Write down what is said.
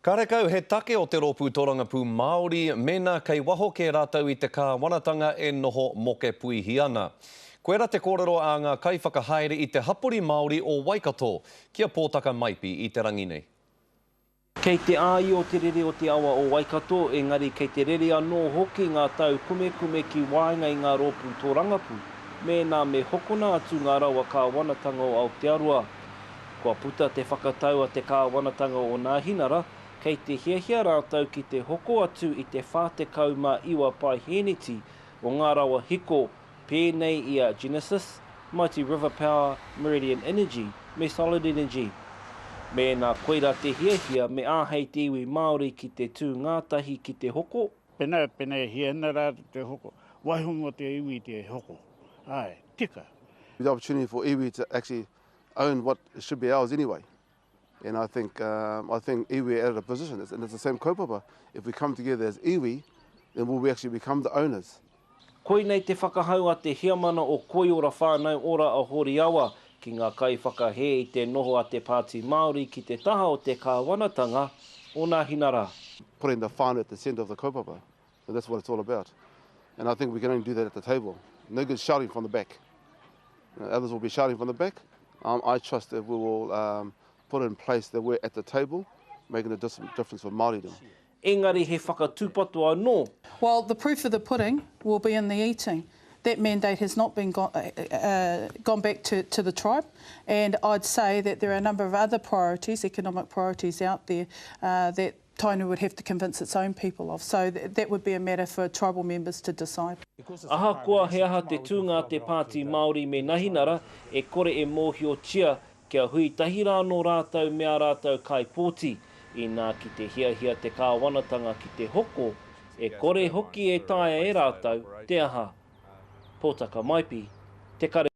Karekau he take o te Rōpū Torangapū Māori mēnā kei waho kē rātou i te kāwanatanga e noho moke puihi ana. Koira te kōrero a ngā kaiwhakahaere i te hapori Māori o Waikato, ki a Pōtaka Maipi i te rangi nei. Kei te āio te rere o te awa o Waikato, engari kei te rere anō hoki ngā taukumekume ki waenga i ngā rōpū tōrangapū, mēnā me hokona atu ngā rawa kāwanatanga o Aotearoa. Kua puta te whakatau a te kāwanatanga o Nāhinara, kei te hiahia rātou ki te hoko atu i te 49 paihēneti o ngā rawa hiko pēnei i a Genesis, Mighty River Power, Meridian Energy me Solid Energy. Mēnā koirā te hiahia me āhei te iwi Māori ki te tū ngātahi ki te hoko, Pena, pena e hia ana rātou te hoko, waiho mō te iwi te hoko. Āe, tika. The opportunity for iwi to actually own what should be ours anyway. And I think, um, I think iwi are at a position, and it's the same kaupapa. If we come together as iwi, then we'll actually become the owners. Koinei te whakahau a te Heamana o Koiora Whānau Ora a Horiawa ki ngā kaiwhakahē i te noho a te Pāti Māori ki te taha o te kāwanatanga o Nāhinara. Putting the whānau at the centre of the kaupapa, so that's what it's all about. And I think we can only do that at the table. No good shouting from the back. Others will be shouting from the back. Um, I trust that we will um, put in place that we're at the table, making a difference for Māoridom. Engari he whakatūpato anō. Well, the proof of the pudding will be in the eating. That mandate has not been gone, uh, gone back to, to the tribe, and I'd say that there are a number of other priorities, economic priorities out there, uh, that Tainui would have to convince its own people of. So th that would be a matter for tribal members to decide. Ahakoa he aha te tūnga a te Pāti Māori me Nahinara, e kore e mōhiotia kia hui tahi rānō rātou me ā rātou kaipōti, inā ki te hiahia te kāwanatanga ki te hoko, e kore hoki e taea e rātou te aha. Pōtaka Maipi, Te Kare.